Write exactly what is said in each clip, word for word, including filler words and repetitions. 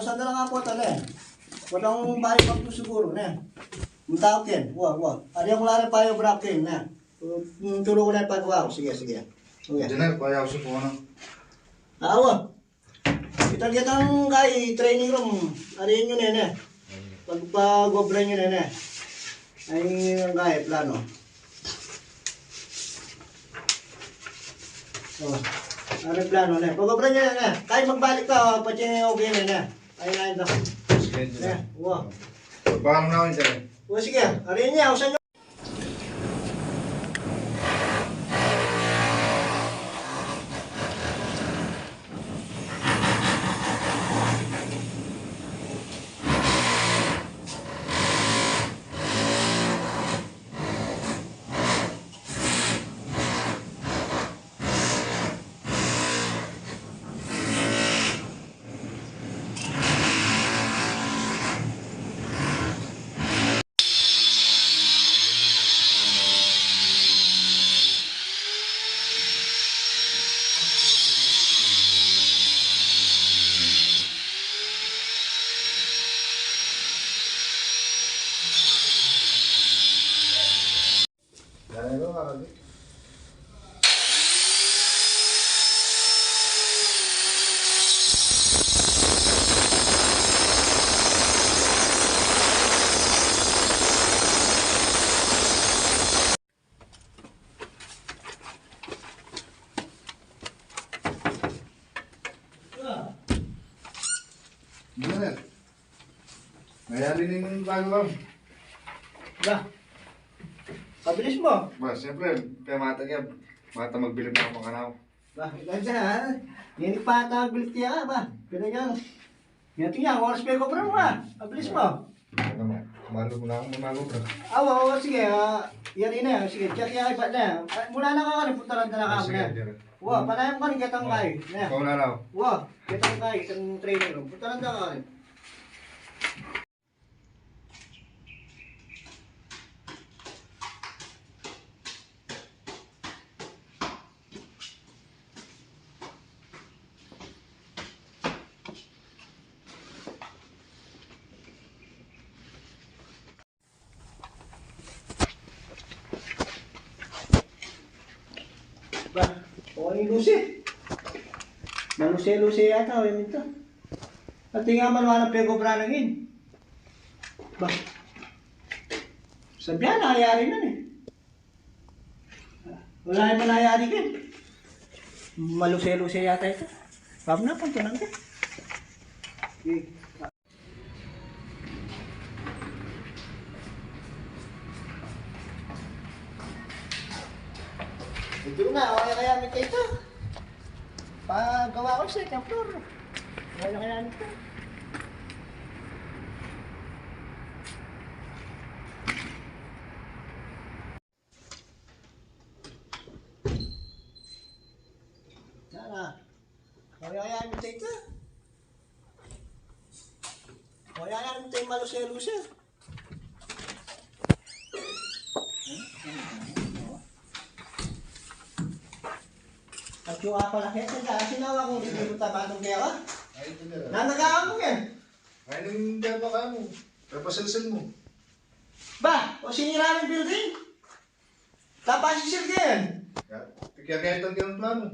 Sanda la nga pota, ne. Potang bayi pang tu siguru, ne. Mintawag ken. Wa, wa. Ari yang lari payo bra ken, ne. Mm, turu ku ne pagwa. Sige, sige. Sige. Engineer, payo siguru, ne. Awa. Kita, kita kay training room. Ari yu ne, ne. Pag, pag-obra yu ne, ne. Ay, ang kay plano. O, ano plano, ne? Pag-obra yu ne, ne. Kay magbalik ka, o, pati okay ne, ne. Ay, na ito. Sige, sige. Ne, wa. Pagpano na ako, sir? O, sige. Ari niya, usan Gimana? Mayari ning bago, Bang. Ba, kabilis mu. Ba, siyempre, kaya mata niya, mata magbilib na mga kanaw. Ba, ganyan, ha? Yan yung pata magbilib niya, ba? Pero yan, yan, tingnan, oras pa yung obra mu, ha? Kabilis mu. Ano mo? Malo mo na akong malo, bro. Awa, o, sige, ah, yari na, sige, check yan, iba na. Ah, mula na ka, ano, punta lang talaga. O, sige, sir. Wa, panayan ko ni ketang kay. Ne. Ikaw na lang. Wa, ketang kay, ketang training room. Punta lang talaga. Ba, o, ini lusi. Maluse-luse yata, o, ini to. At tingnan man, wala pag-obra na ngin. Ba, sabihan na, ayari na, e. Wala naman ayari, e. Maluse-luse yata ito. Bab na, puntunan ka. E. Ito na, o, kaya mi ito. Pagawa ko second floor. Kaya, kaya ito. Sana. Kaya, kaya mi ito. O, yan, yan, ito yung maluse-luse. At yung apalakit, ang daan, sinawa kung hindi mo tapatong pera. Ay, ito na lang. Nanagawa mo yan. Ay, nung pera ka mo. Pera pa silsil mo. Ba, o sinira ng building? Tapasisil ka yan. Ya, kaya, kaya itang ganang plano.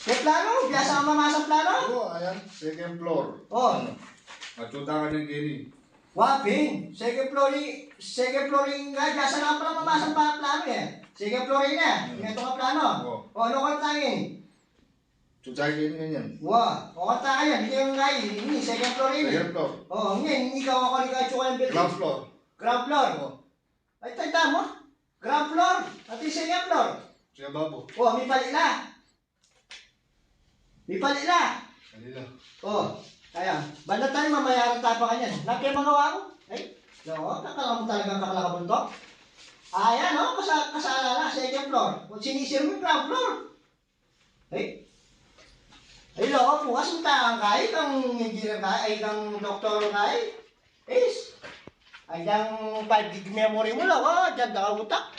Kaya plano? Biasa ka mamasang plano? Oo, ayan. Second floor. O. Ano? Matsuta ka ng gini. Waping. Second floor i-, second floor i-, nga, biasa na pala mamasang pa plano, e. Second floor i-, na. Hmm. Ito ka plano. Oo. O, ano ka tayo, e? Tsuta ka ng ganyan. Wa. O, ka tayo, yan. Hindi yung nga, e. Ini, second floor i-, na. Second floor. O, ngayon, hindi ka, ako, hindi ka tsuka ng building. Ground floor. Ground floor. Oo. Ay, tanda mo? Ground floor, at yung second floor. Siya babo. O, mipali la. Mipali la. Pali la. O, kaya, banda tayo, mamayarang tapakan yan. Napya magawa ko? Ay, no, kakala mo talagang kakala ka buntok. Ayan, o, kasa-, kasala la, second floor. Kung sinisir mo, ground floor. Ay. Ay, loko, bukas ang tangan ka, ay, kang engineer ka, ay, kang doktor ka, ay. Is. Ay, yang five gig memory mo, loko, diyan, nakautak.